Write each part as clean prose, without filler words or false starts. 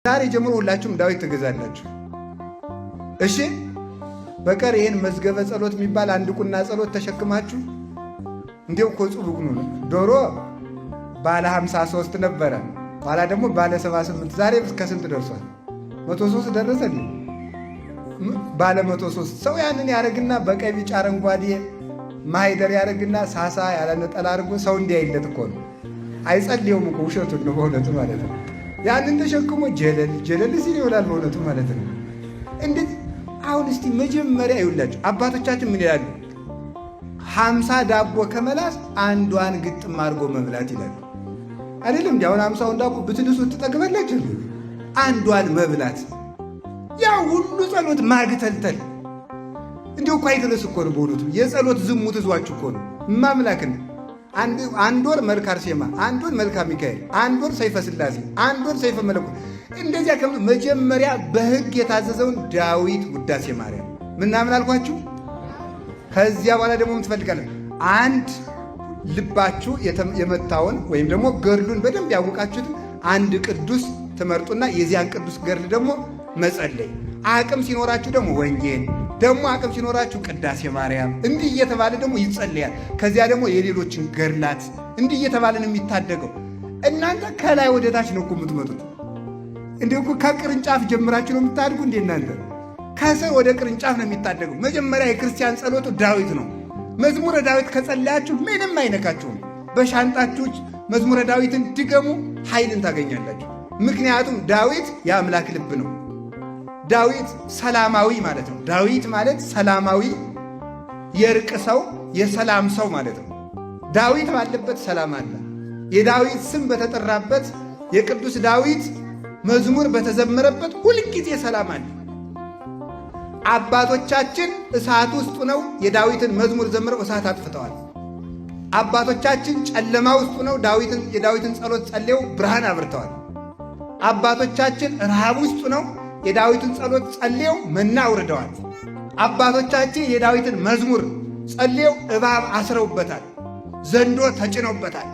ዛሬ ጀምሮ ሁላችሁም ዳዊት ትገዛላችሁ። እሺ፣ በቀር ይህን መዝገበ ጸሎት የሚባል አንድ ቁና ጸሎት ተሸክማችሁ እንዲው እኮ ጽቡቅ ነው። ዶሮ ባለ 53 ነበረ፣ ኋላ ደግሞ ባለ 78፣ ዛሬ እስከ ስንት ደርሷል? 103 ደረሰ። ባለ 103 ሰው ያንን ያደርግና በቀይ፣ ቢጫ፣ አረንጓዴ ማይደር ያደርግና ሳሳ ያለ ነጠላ አድርጎ ሰው እንዲያይለት እኮ ነው። አይጸልየውም እኮ፣ ውሸቱን ነው በእውነቱ ማለት ነው። ያንን ተሸክሞ ጀለል ጀለል ሲል ይውላል በእውነቱ ማለት ነው። እንዴት አሁን እስቲ መጀመሪያ ይውላችሁ አባቶቻችን ምን ይላሉ? 50 ዳቦ ከመላስ አንዷን ግጥም አድርጎ መብላት ይላሉ። አይደለም እንዲ? አሁን 50ውን ዳቦ ብትልሱ ትጠግባላችሁ። አንዷን መብላት፣ ያ ሁሉ ጸሎት ማግተልተል እንዲሁ እኮ አይደለስ እኮ ነው። በእውነቱ የጸሎት ዝሙት እዟችሁ እኮ ነው። ማምላክን አንድ ወር መልካ አርሴማ፣ አንድ ወር መልካ ሚካኤል፣ አንድ ወር ሰይፈ ስላሴ፣ አንድ ወር ሰይፈ መለኮት፣ እንደዚያ መጀመሪያ በሕግ የታዘዘውን ዳዊት፣ ውዳሴ ማርያም ምናምን አልኳችሁ። ከዚያ በኋላ ደግሞ የምትፈልጋለን አንድ ልባችሁ የመታውን ወይም ደግሞ ገድሉን በደንብ ያወቃችሁትን አንድ ቅዱስ ትመርጡና የዚያን ቅዱስ ገድል ደግሞ መጸለይ፣ አቅም ሲኖራችሁ ደግሞ ወንጌል፣ ደግሞ አቅም ሲኖራችሁ ቅዳሴ ማርያም፣ እንዲህ እየተባለ ደግሞ ይጸለያል። ከዚያ ደግሞ የሌሎችን ገድላት እንዲህ እየተባለ ነው የሚታደገው። እናንተ ከላይ ወደ ታች ነው እኮ የምትመጡት። እንዲህ እኮ ከቅርንጫፍ ጀምራችሁ ነው የምታድጉ። እንዴ እናንተ ከስር ወደ ቅርንጫፍ ነው የሚታደገው። መጀመሪያ የክርስቲያን ጸሎቱ ዳዊት ነው። መዝሙረ ዳዊት ከጸለያችሁ ምንም አይነካችሁም። በሻንጣችሁ መዝሙረ ዳዊትን ድገሙ፣ ኃይልን ታገኛላችሁ። ምክንያቱም ዳዊት የአምላክ ልብ ነው። ዳዊት ሰላማዊ ማለት ነው። ዳዊት ማለት ሰላማዊ፣ የእርቅ ሰው፣ የሰላም ሰው ማለት ነው። ዳዊት ባለበት ሰላም አለ። የዳዊት ስም በተጠራበት፣ የቅዱስ ዳዊት መዝሙር በተዘመረበት ሁልጊዜ ሰላም አለ። አባቶቻችን እሳት ውስጥ ነው የዳዊትን መዝሙር ዘምረው እሳት አጥፍተዋል። አባቶቻችን ጨለማ ውስጥ ነው የዳዊትን ጸሎት ጸልየው ብርሃን አብርተዋል። አባቶቻችን ረሃብ ውስጥ ነው የዳዊትን ጸሎት ጸልየው መና አውርደዋል። አባቶቻችን የዳዊትን መዝሙር ጸልየው እባብ አስረውበታል፣ ዘንዶ ተጭነውበታል።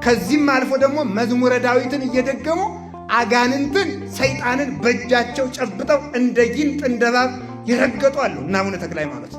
ከዚህም አልፎ ደግሞ መዝሙረ ዳዊትን እየደገሙ አጋንንትን ሰይጣንን በእጃቸው ጨብጠው እንደ ጊንጥ እንደ እባብ የረገጡ አሉ እና አቡነ ተክለ ሃይማኖት።